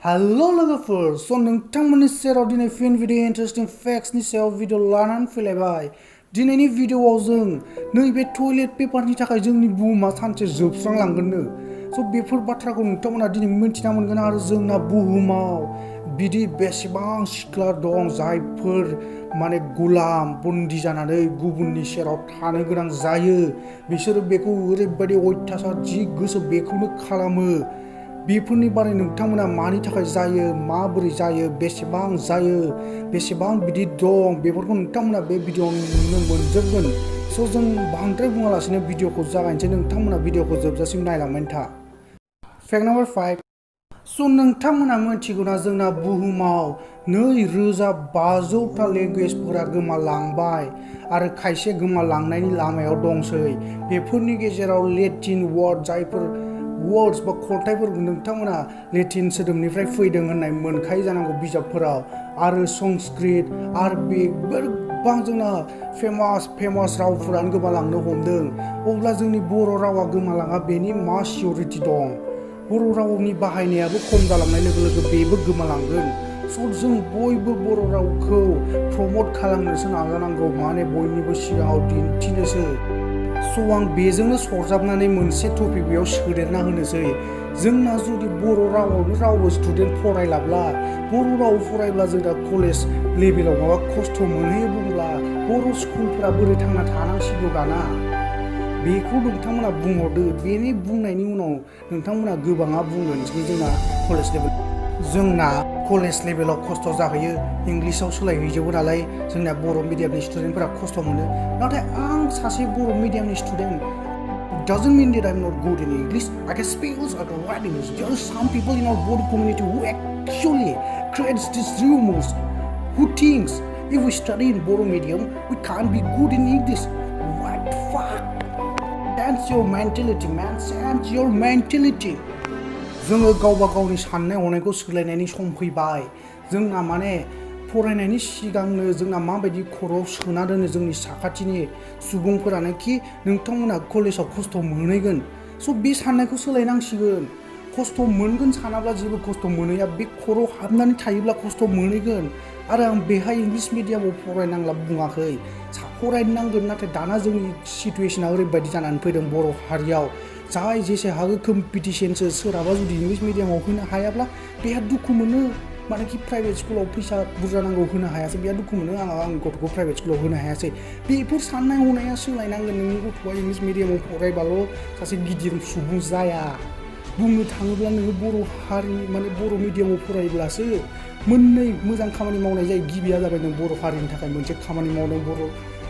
Hello लोगोफोर स नोंथांमोननि सेराव दिनै फिन भिडिअ इन्टारेस्टिं फैक्ट्सनि सायाव भिडिअ लानानै फैलायबाय। दिनैनि भिडिअआव जों नैबे टयलेट पेपारनि थाखाय जोंनि बुहुमा सानसे जोबस्रांलांगोननो। स' बेफोर बाथ्राखौ नोंथांमोना दिनै मिन्थिना मोनगोन आरो जोंना बुहुमाव बिदि बेसेबां सिख्ला दं जायफोर माने गुलाम बन्दी जानानै गुबुननि सेराव थानो गोनां जायो। बिसोरो बेखौ ओरैबायदि अयथासार जि गोसो बेखौनो खालामो। बेफोरनि बारै नोंथांमोना मानि थाखाय जायो, माबोरै जायो, बेसेबां बिदि दं बेफोरखौ नोंथांमोना बे भिडिअआव नुनो मोनजोबगोन। स' जों बांद्राय बुङालासिनो भिडिअखौ जागायनोसै, नोंथांमोना भिडिअखौ जोबजासिम नायलांबाय था। Fact number 5। स' नोंथांमोना मिथिगौना जोंना बुहुमाव 2500टा लेंगुवेजफोरा गोमालांबाय आरो खायसे गोमालांनायनि लामायाव दंसै। बेफोरनि गेजेराव लेटिन वार्ड जायफोर वर्ड्स बा खन्थाइफोरखौ नोंथांमोना लेटिन सोदोबनिफ्राय फैदों होननाय मोनखायो जानांगौ बिजाबफोराव, आरो संस्कृत, आरबिक गोबां जोंना फेमास रावफोरानो गोमालांनो हमदों। अब्ला जोंनि बर' रावा गोमालाङा बेनि मा सिउरिटि दं? बर' रावनि बाहायनायाबो खम जालांनाय लोगो लोगो बेबो गोमालांगोन। स' जों बयबो बर' रावखौ प्रमट खालामनोसो नाजानांगौ, माने बयनिबो सिगाङाव दिन्थिनोसो। स' आं बेजोंनो सरजाबनानै मोनसे टपिक बेयाव सोदेरना होनोसै। जोंना जुदि बर' रावावनो रावबो स्टुडेन्ट फरायलाब्ला, बर' राव फरायब्ला जोंना कलेज लेभेलाव माबा खस्थ' मोनहैयो बुंब्ला बर' स्कुलफोरा बोरै थांना थानांसिगौ दाना? बेखौ नोंथांमोना बुंहरदो। बेनि बुंनायनि उनाव नोंथांमोना गोबाङा बुंगोन जोंना कलेज लेभेलाव खस्थ' जाहैयो, इंलिसाव सोलायहैजोबो नालाय जोंना बर' मिडियामनि स्टुडेन्टफोरा खस्थ' मोनो। नाथाय आं सासे बर' मिडियामनि student, doesn't mean that I'm not good in English. I can speak, I can write English. There are some people in our Bodo community who actually creates these rumors, who thinks if we study in Bodo medium, we can't be good in English. What the fuck? That's your mentality, man. That's your mentality. जोङो गावबा गावनि साननाय हनायखौ सोलायनायनि सम फैबाय। जोंना माने फरायनायनि सिगांनो जोंना माबायदि खर'आव सोना दोनो जोंनि साखाथिनि सुबुंफोरानो कि नोंथांमोना कलेजाव खस्थ' मोनहैगोन। स' बे साननायखौ सोलायनांसिगोन। खस्थ' मोनगोन सानाब्ला जेबो खस्थ' मोनहैया, बे खर'आव हाबनानै थायोब्ला खस्थ' मोनहैगोन। आरो आं बेहाय इंलिस मिडियामाव फरायनांला बुङाखै, फरायनांगोन। नाथाय दाना जोंनि सिटुवेसना ओरैबायदि जानानै फैदों बर' हारियाव, जाय जेसे हागौ कम्पिटिशनसो। सोरहाबा जुदि इंलिस मिडियामाव होनो हायाब्ला बेहा दुखु मोनो, मानेकि प्राइभेट स्कुलाव फैसा बुरजा नांगौ होनो हायासै, बेहा दुखु मोनो आंनि गथ'खौ प्राइभेट स्कुलाव होनो हायासै। बेफोर साननाय हनाया सोलायनांगोन। नोंनि गथ'आ इंलिस मिडियामाव फरायबाल' सासे गिदिर सुबुं जाया। बुंनो थाङोब्ला नोङो बर' हारि माने बर' मिडियामाव फरायब्लासो मोननै मोजां खामानि मावनाय जायो। गिबिया जाबाय नों बर' हारिनि थाखाय मोनसे खामानि मावदों बर'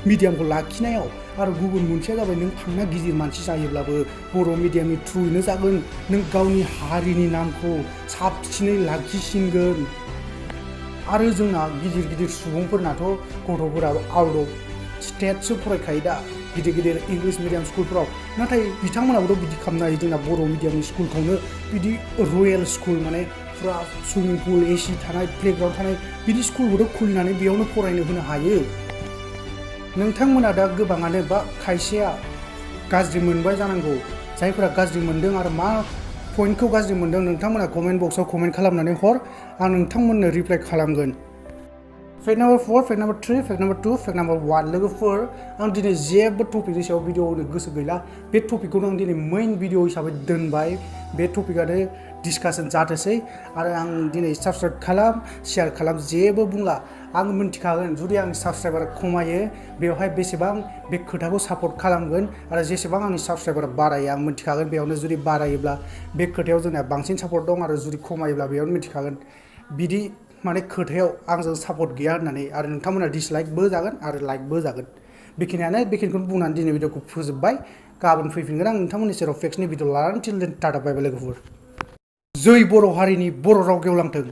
मिडियामखौ लाखिनायाव, आरो गुबुन मोनसेया जाबाय नों थांना गिदिर मानसि जायोब्लाबो बर' मिडियामनि थ्रुयैनो जागोन। नों गावनि हारिनि नामखौ साबसिनै लाखिसिनगोन। आरो जोंना गिदिर सुबुंफोरनाथ' गथ'फोराबो आउट अफ स्टेटसो फरायखायो दा गिदिर इंलिस मिडियाम स्कुलफोराव। नाथाय बिथांमोनाबोथ' बिदि खालामनो हायो। जोंना बर' मिडियामनि स्कुलखौनो बिदि रयेल स्कुल, माने फुरा सुइमिं पुल, एसि थानाय, प्लेग्राउन्ड थानाय बिदि स्कुलखौथ' खुलिनानै बेयावनो फरायनो होनो हायो। नोंथांमोना दा गोबाङानो बा खायसेया गाज्रि मोनबाय जानांगौ। जायफोरा गाज्रि मोनदों आरो मा पइन्टखौ गाज्रि मोनदों नोंथांमोना कमेन्ट बक्सआव कमेन्ट खालामनानै हर, आं नोंथांमोननो रिप्लाइ खालामगोन। Fact number 4, fact number 3, fact number 2, fact number 1। लोगोफोर, आं दिनै जेबो टपिकनि सायाव भिडिअ होनो गोसो गैला। बे टपिकखौनो आं दिनै मेइन भिडिअ हिसाबै दोनबाय। बे टपिकआनो डिसकासन जाथोंसै। आरो आं दिनै साबस्क्राइब खालाम, शेयार खालाम, जेबो बुंला। आं मिन्थिखागोन जुदि आंनि साबस्क्राइबारा खमायो बेवहाय बेसेबां बे खोथाखौ सापर्ट खालामगोन, आरो जेसेबां आंनि साबस्क्राइबारा बारायो आं मिन्थिखागोन बेयावनो जुदि बारायोब्ला बे खोथायाव जोंना बांसिन सापर्ट दं, आरो जुदि खमायोब्ला बेयावनो मिन्थिखागोन बिदि माने खोथायाव आंजों सापर्ट गैया होननानै। आरो नोंथांमोना डिसलाइकबो जागोन आरो लाइकबो जागोन। बेखिनिखौनो बुंनानै दिनै भिडिअखौ फोजोबबाय। गाबोन फैफिनगोन आं नोंथांमोननि सेराव फैक्ट्सनि भिडिअ लानानै। टिल देन टाटा बाय बाय लोगोफोर। जै बर' हारिनि बर' राव गेवलांथों।